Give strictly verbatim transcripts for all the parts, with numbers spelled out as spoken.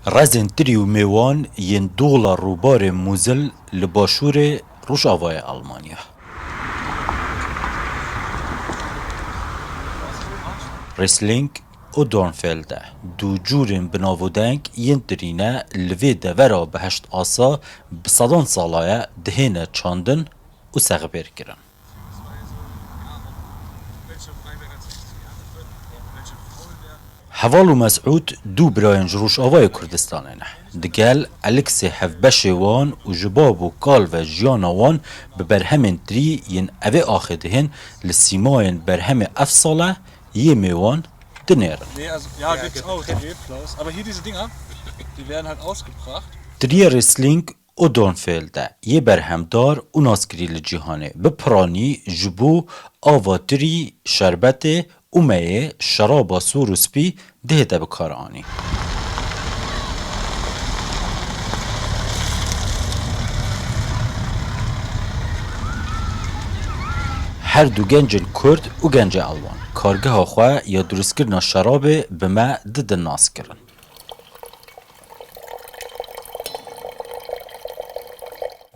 Rezên tirî û mêwan yên dola rûbarê Mûzil li başûrê rojavayê Almanya. Riesling û Dornfelder du cûrên bi nav û deng yên tirî ne, li vê devera bi heşt asa bi sedan sala ye dihêne çandin û sexbêrkirin. Heval û Mesûd du birayên ji Rojavayê Kurdistanê ne. Digel Eliksê hevbeşê wan û ji bab û kal ve jiyana wan bi berhemên tirî yên evê axê dihên li sîmayên berhemê ev sale yê mêwan dinêrin. Nee, also, ja, gibt's auch, die Reblaus. Aber hier diese Dinger, die werden halt ausgebracht. Tiriyê Riesling û Dornfelder yê berhemdar û naskirî li cîhanê bi piranî ji bo ava tirî, şerbetê û meyê, şeraba sor û spî dihête bikaranîn. Her du gencên Kurd û gencê Alman kargeha xwe ya dirustkirina şerabê bi me didin naskirin.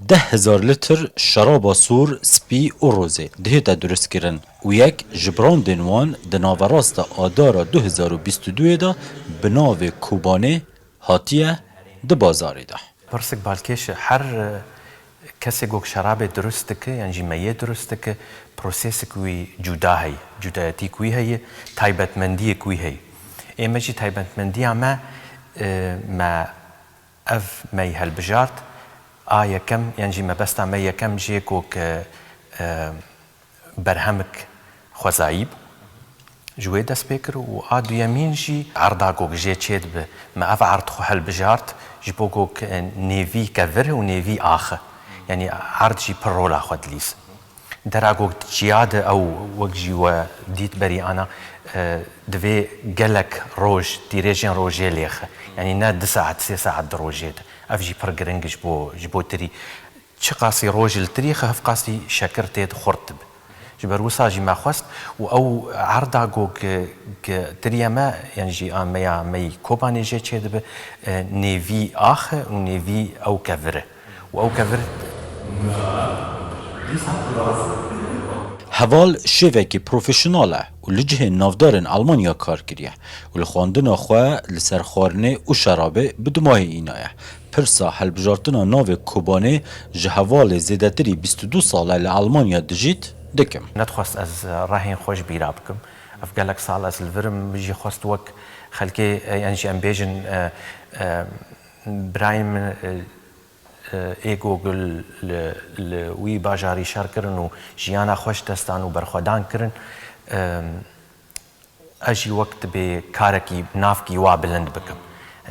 Deh hezar litr şeraba sor, spî û rozê dihête dirustkirin û yek ji brandên wan di naverasta Adara du hezar û bîst û duyê de bi navê Kobanê hatiye di bazarê de. Pirsik balkêş e. Her, e, kesê ku şerabê dirust dike, yan jî meyê dirust dike, prosesik wî cuda heye, cudayetîk wî heye, taybetmendiyek wî heye. Ê me jî taybetmendiya me, e, me ev mey helbijart, a yekem, yan jî mebesta me yekem jê ku ke, e, berhemik xwezayî bû. Ji wê dest pê kir û a duyemîn jî erda ku jê çêdibe, me ev erd xwe helbijart, ji bo ku ke nêvî kevir û nêvî axe. Yanî erd jî pir rola xwe dilîze. Dera ku çiya de ew wek jî we dît berî ana, e, divê gelek roj, tîrêjên rojê lêxe. Yanî ne du saet, sê saet di rojê de. Ev jî pir giring e ji bo, ji bo tirî. Çiqasî roj li tirî xe, hevqasî şekir tê de xurt dibe. Ji ber wisa jî me xwest û ew erda ku, ku, ku tiriye me, yan jî a me ya me yî Kobanê jê çêdibe, e, nêvî axe û nêvî ew kevir e. Û ew kevir Heval şêvekî profesyonel e û li cihên navdarên Almanya kar kiriye û li xwendina xwe li ser xwarinê û şerabê bi dumahî înaye. Pirsa helbijartina navê Kobanê ji hevalê zêdetirî bîst û du sale li Almanya dijît, dikim. Nedixwest ez rehên xwe ji bîra bikim. Ev gelek sal ez li vir im, jî xwest wek xelkê, e, yan jî em bêjin, e, e, birayên min, e, e, ê ku li, li wî bajarî şer kirin û jiyana xwe ji dest dan û berxwedan kirin, e, ez jî wek dibê karekî navkî wa bilind bikim.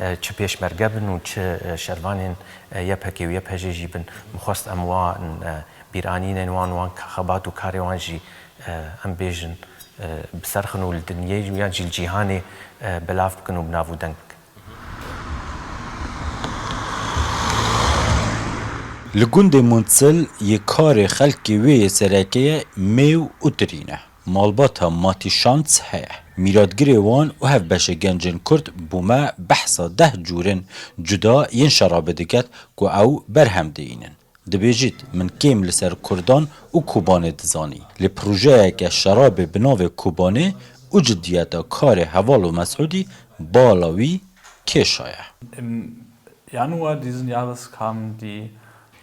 E, çi pêşmerge bin û çi, e, şervanên, e, Y P G û Y P J jî bin. Min xwest em wan, e, bîranînên wan, wan xebat û karê wan jî, e, em bêjin, e, bi ser xin û li dinyê yan jî li cîhanê, e, belav bikin û bi nav û deng bikin. Li gundê Munsil yê karê xelkê wê yê sereke ye mêw û tirî ne. Malbata Matî Şans heye. Mîratgirê wan û hevbeşê gencên Kurd bo me behsa deh cûrên cuda yên şerabê diket ku ew berhem diînin. Dibêjît, min kêm li ser Kurdan û Kobanê dizanî. Lê projeyeke şerabê bi navê Kobanê û cidiyeta karê heval û Mesûdî bala wî kêşa ye. Im Januar diesen Jahres kamen die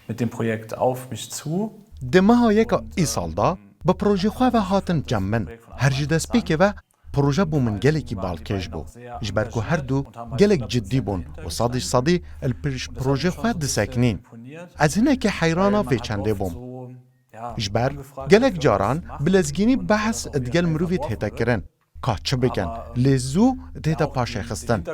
mit dem Projekt auf mich zu. Di meha yeka îsal de bi projê xwe ve hatin cem min. Her ji destpêkê ve proje bo min gelekî balkêş bû. Ji ber ku her du gelek ciddî bûn û sedî sedî li pêş projê xwe disekinîn. Ez hinekî heyrana vê çendê bûm. Ji ber gelek caran bi lezgînî behs digel mirovî tête kirin. Ka çi bikin? Lê zû tête paşê xistin.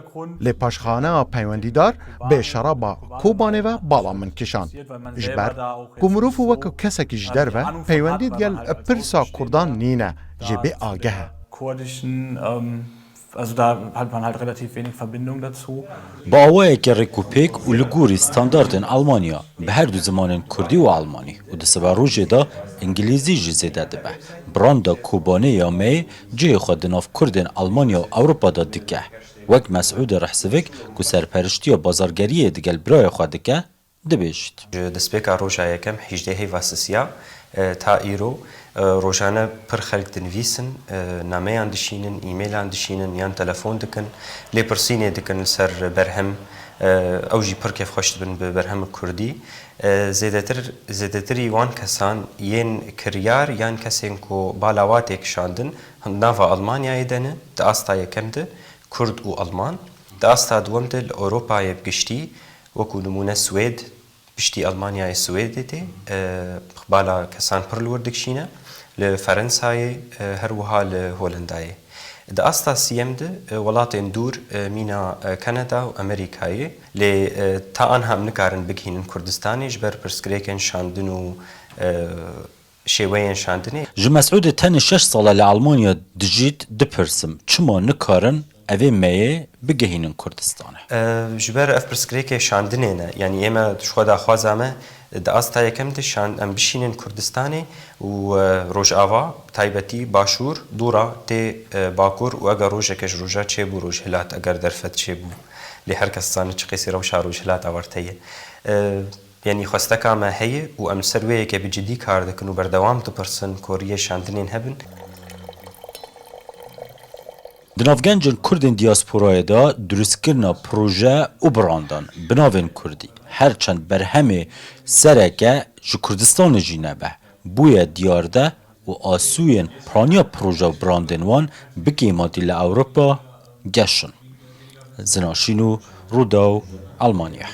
Lê paşxaneya peywendîdar bê şeraba Kobanê ve bala min kişand. Ji ber ku mirov wek kesekî ji derve peywendî digel pirsa Kurdan nîne, jê bê ageh e. Kurdischen, ähm, also da hat man halt relativ wenig Verbindung dazu. Bi awayeke rêkûpêk û li gorî standartên Almanya bi her du zimanên kurdî û almanî û di siberojê de îngilîzî jî zêde dibe. Branda Kobanê ya me cihê xwe di nav kurdên Almanya û Ewropa de dike. Wek Mesûdê Rehsivik ku serperiştiya bazargeriyê digel birayê xwe dike, dibêjit. Ji destpêka roja yekem, hejdê heyva sisiya, e, ta îro, e, rojane pir xelk dinivîsin, e, nameyan dişînin, e-mailan dişînin yan telefon dikin, lêpirsînê dikin li ser berhem, e, ew jî pir kêfxweş dibin bi berhemê kurdî. E, zêdetir, zêdetirî wan kesan yên kiryar yan kesên ku bala wa tê kişandin, nava Almanyayê de ne, di asta yekem de, Kurd û Alman, di asta duwem de li Ewropayê bi giştî, wekû nimûne Swêd, piştî Almanyayê Swêdê tê, e, bala kesan pir li wir dikişîne, li Ferensayê, e, her wiha li Holendayê. Di asta siyem de, e, welatên dûr, e, mîna, e, Kanada û Amerîkayê, lê, e, ta anha em nikarin bigihînin Kurdistanê ji ber pirsgirêkên şandin û, e, şêweyên şandinê. Ji Mesûdê tenê şeş sal e li Almanya dijît, dipirsim, çima nikarin evê meyê bigihînin Kurdistanê? E, ji ber ev pirsgirêkê şandinê ne. Yanî ême ji xwe daxwaza me, di asta yekem de şan-, em bişînin Kurdistanê û, e, Rojava, bi taybetî Başûr, dûra tê, e, Bakur û eger rojeke ji roja çêbû Rojhilat, eger derfet çêbû. Lê her kes dizane çi qasî rewşa Rojhilat awarte ye. E, Yanî xwesteka me heye û em li ser wê yekê bi cidî kar dikin û berdewam dipirsin ku riyê şandinên hebin. Di nav gencên Kurdên diyasporayê de dirustkirina proje û brandan bi navên Kurdî, her çend berhemê sereke ji Kurdistanê jî nebe, bûye diyarde û asûyên piraniya proje û brandên wan bi kêmatî li Ewropa geşin. Zinaşîn û Rûdaw, Almanya.